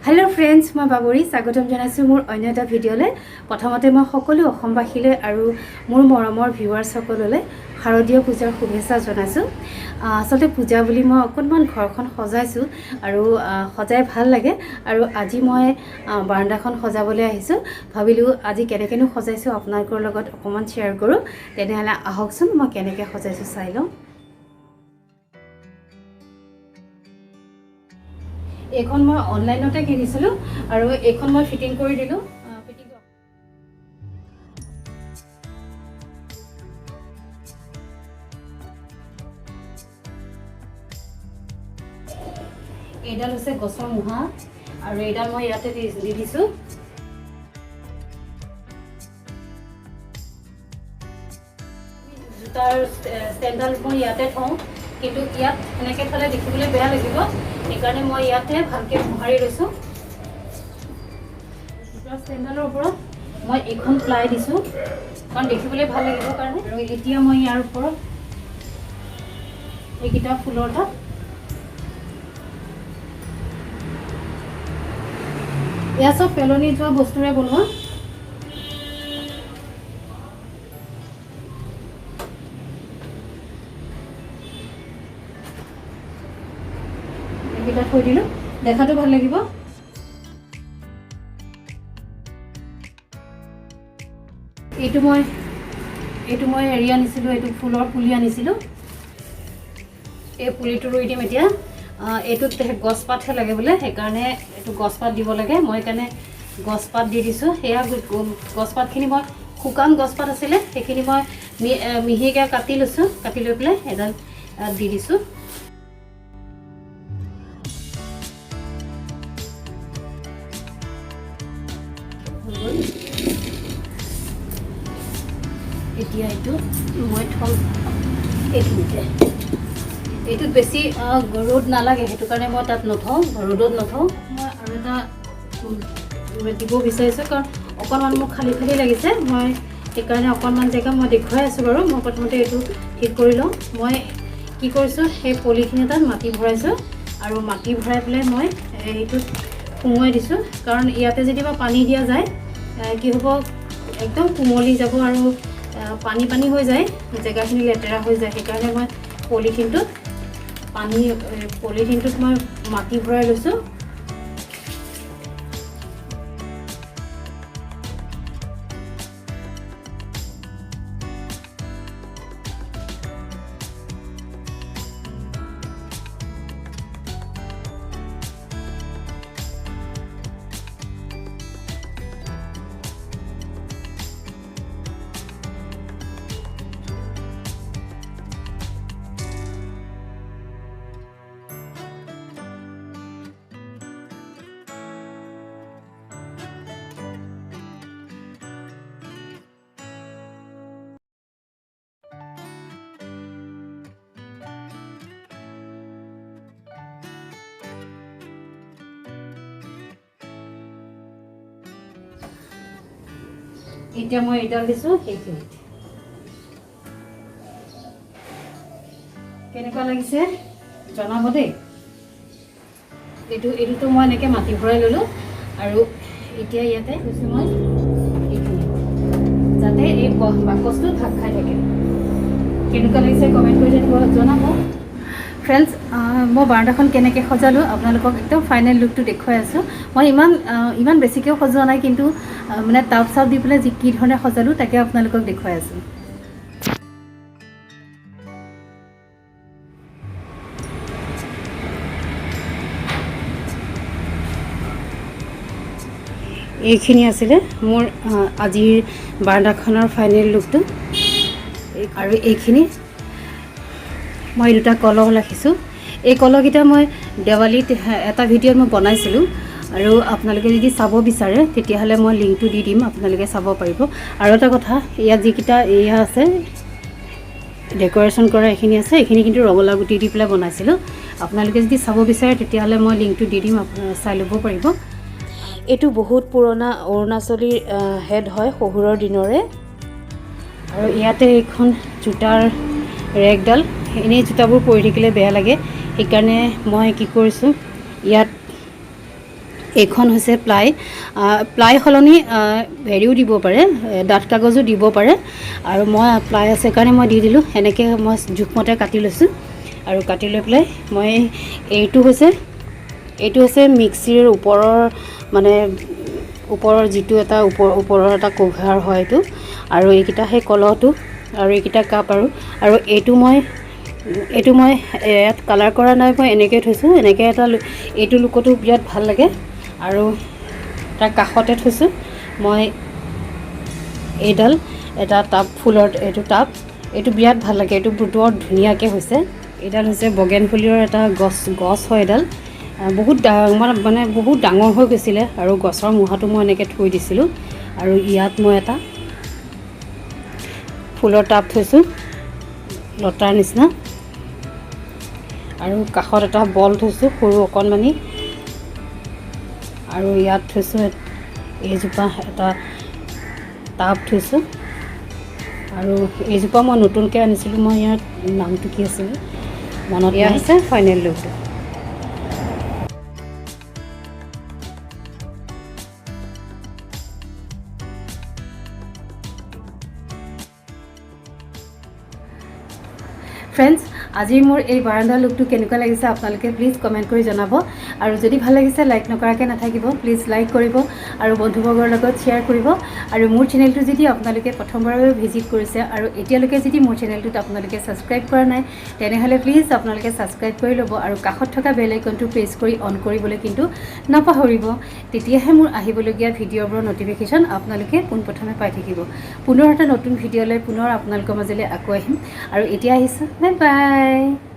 Hello' friends, মই বাবৰি স্বাগতম জনাইছোঁ মোৰ অন্য এটা ভিডিঅ'লৈ। প্ৰথমতে মই সকলো অসমবাসীলৈ আৰু মোৰ মৰমৰ ভিউৱাৰ্ছসকললৈ শাৰদীয় পূজাৰ শুভেচ্ছা জনাইছোঁ। আচলতে পূজা বুলি মই অকণমান ঘৰখন সজাইছোঁ আৰু সজাই ভাল লাগে। আৰু আজি মই বাৰাণ্ডাখন সজাবলৈ আহিছোঁ। ভাবিলোঁ আজি কেনেকৈনো সজাইছোঁ আপোনালোকৰ লগত অকণমান শ্বেয়াৰ কৰোঁ। তেনেহ'লে আহকচোন, মই কেনেকৈ সজাইছোঁ চাই লওঁ। এইখন মই অনলাইনতে কিনিছিলোঁ আৰু এইখন মই ফিটিং কৰি দিলোঁ। ফিটিং এইডাল হৈছে গছৰ মুঢ়া আৰু এইডাল মই ইয়াতে দি দিছোঁ। জোতাৰ ষ্টেণ্ডডাল মই ইয়াতে থওঁ, কিন্তু ইয়াত এনেকৈ থ'লে দেখিবলৈ বেয়া লাগিব, সেইকাৰণে মই ইয়াতে ভালকৈ মোহাৰি লৈছোঁ। জোতাৰ ষ্টেণ্ডডালৰ ওপৰত মই এইখন প্লাই দিছোঁ, কাৰণ দেখিবলৈ ভাল লাগিব কাৰণে। আৰু এতিয়া মই ইয়াৰ ওপৰত এইকেইটা ফুলৰ টাব এয়া চব পেলনি যোৱা বস্তুৰে বনোৱা। এইকেইটা থৈ দিলোঁ, দেখাটো ভাল লাগিব। এইটো মই হেৰি আনিছিলোঁ, এইটো ফুলৰ পুলি আনিছিলোঁ। এই পুলিটো ৰুই দিম এতিয়া। এইটোত গছপাতহে লাগে বোলে, সেইকাৰণে এইটো গছপাত দিব লাগে। মই সেইকাৰণে গছপাত দি দিছোঁ। সেয়া গছপাতখিনি মই শুকান গছপাত আছিলে, সেইখিনি মই মিহিকৈ কাটি লৈছোঁ। কাটি লৈ পেলাই এডাল দি দিছোঁ। এতিয়া এইটো মই থ'ম এইখিনিতে। এইটোত বেছি ৰ'দ নালাগে, সেইটো কাৰণে মই তাত নথওঁ, ৰ'দত নথওঁ। মই আৰু এটা দিব বিচাৰিছোঁ, কাৰণ অকণমান মোক খালী খালী লাগিছে। মই সেইকাৰণে অকণমান জেগা মই দেখুৱাই আছোঁ বাৰু। মই প্ৰথমতে এইটো ঠিক কৰি লওঁ। মই কি কৰিছোঁ, সেই পলিথিন এটাত মাটি ভৰাইছোঁ আৰু মাটি ভৰাই পেলাই মই এইটোত সুমুৱাই দিছোঁ। কাৰণ ইয়াতে যেতিয়া পানী দিয়া যায়, কি হ'ব, একদম কোমলি যাব আৰু পানী পানী হৈ যায়, জেগাখিনি লেতেৰা হৈ যায়। সেইকাৰণে মই পলিথিনটোত মই মাটি ভৰাই লৈছোঁ। এতিয়া মই এইডাল দিছোঁ সেইখিনিত। কেনেকুৱা লাগিছে জনাব দেই। এইটোতো মই এনেকৈ মাটি ভৰাই ল'লোঁ আৰু এতিয়া ইয়াতে থৈছোঁ মই এইখিনি, যাতে এই বাকচটো ঢাক খাই থাকে। কেনেকুৱা লাগিছে কমেণ্ট কৰি জনাব। ফ্ৰেণ্ডছ, মই বাৰাণ্ডাখন কেনেকৈ সজালোঁ আপোনালোকক একদম ফাইনেল লুকটো দেখুৱাই আছোঁ। মই ইমান বেছিকৈও সজোৱা নাই, কিন্তু মানে টাব চাব দি পেলাই কি ধৰণে সজালোঁ তাকে আপোনালোকক দেখুৱাই আছোঁ। এইখিনি আছিলে মোৰ আজিৰ বাৰাণ্ডাখনৰ ফাইনেল লুকটো। আৰু এইখিনি মই দুটা কলহ ৰাখিছোঁ। এই কলহকেইটা মই দেৱালীত এটা ভিডিঅ'ত মই বনাইছিলোঁ আৰু আপোনালোকে যদি চাব বিচাৰে তেতিয়াহ'লে মই লিংকটো দি দিম, আপোনালোকে চাব পাৰিব। আৰু এটা কথা, ইয়াত যিকেইটা এয়া আছে ডেক'ৰেশ্যন কৰা এইখিনি আছে, এইখিনি কিন্তু ৰঙালাও গুটি দি পেলাই বনাইছিলোঁ। আপোনালোকে যদি চাব বিচাৰে তেতিয়াহ'লে মই লিংকটো দি দিম, আপোনালোকে চাই ল'ব পাৰিব। এইটো বহুত পুৰণা অৰুণাচলীৰ হেড হয়, শহুৰৰ দিনৰে। আৰু ইয়াতে এইখন জোতাৰ ৰেকডাল, এনেই জোতাবোৰ পৰি থাকিলে বেয়া লাগে, সেইকাৰণে মই কি কৰিছোঁ, ইয়াত এইখন হৈছে প্লাই। প্লাই সলনি হেৰিও দিব পাৰে, ডাঠ কাগজো দিব পাৰে। আৰু মই প্লাই আছে কাৰণে মই দি দিলোঁ। এনেকৈ মই জোখমতে কাটি লৈছোঁ আৰু কাটি লৈ পেলাই মই এইটো হৈছে মিক্সিৰ ওপৰৰ, মানে ওপৰৰ যিটো এটা ওপৰৰ এটা কভাৰ হয় এইটো। আৰু এইকেইটা সেই কলহটো আৰু এইকেইটা কাপ। আৰু আৰু এইটো মই ইয়াত কালাৰ কৰা নাই, মই এনেকৈ থৈছোঁ। এনেকৈ এটা এইটো লুকতো বিৰাট ভাল লাগে। আৰু তাৰ কাষতে থৈছোঁ মই এইডাল এটা টাব, ফুলৰ এইটো টাব। এইটো বিৰাট ভাল লাগে, এইটো বৰ ধুনীয়াকৈ হৈছে। এইডাল হৈছে বগেনফুলিৰ এটা গছ, গছ হয় এডাল। বহুত মানে বহুত ডাঙৰ হৈ গৈছিলে আৰু গছৰ মুঢ়াটো মই এনেকৈ থৈ দিছিলোঁ। আৰু ইয়াত মই এটা ফুলৰ টাব থৈছোঁ লতাৰ নিচিনা আৰু কাষত এটা বল থৈছোঁ সৰু অকণমানি। আৰু ইয়াত থৈছোঁ এইজোপা এটা টাব থৈছোঁ। আৰু এইজোপা মই নতুনকৈ আনিছিলোঁ। মই ইয়াত নামটো কি আছিলে মনত। এয়া হৈছে ফাইনেল লুকটো। ফ্ৰেণ্ডছ, আজি মোৰ এই বাৰাণ্ডা লুকটো কেনেকুৱা লাগিছে আপোনালোকে প্লিজ কমেণ্ট কৰি জনাব। আৰু যদি ভাল লাগিছে, লাইক নকৰাকৈ নাথাকিব, প্লিজ লাইক কৰিব আৰু বন্ধুবৰ্গৰ লগত শ্বেয়াৰ কৰিব। আৰু মোৰ চেনেলটো যদি আপোনালোকে প্ৰথমবাৰৰ বাবে ভিজিট কৰিছে আৰু এতিয়ালৈকে যদি মোৰ চেনেলটোত আপোনালোকে ছাবস্ক্ৰাইব কৰা নাই, তেনেহ'লে প্লিজ আপোনালোকে ছাবস্ক্ৰাইব কৰি ল'ব আৰু কাষত থকা বেল আইকনটো প্ৰেছ কৰি অন কৰিবলৈ কিন্তু নাপাহৰিব। তেতিয়াহে মোৰ আহিবলগীয়া ভিডিঅ'বোৰৰ ন'টিফিকেশ্যন আপোনালোকে পোনপ্ৰথমে পাই থাকিব। পুনৰ এটা নতুন ভিডিঅ'লৈ পুনৰ আপোনালোকৰ মাজলৈ আকৌ আহিম। আৰু এতিয়া আহিছোঁ, বাই বাই।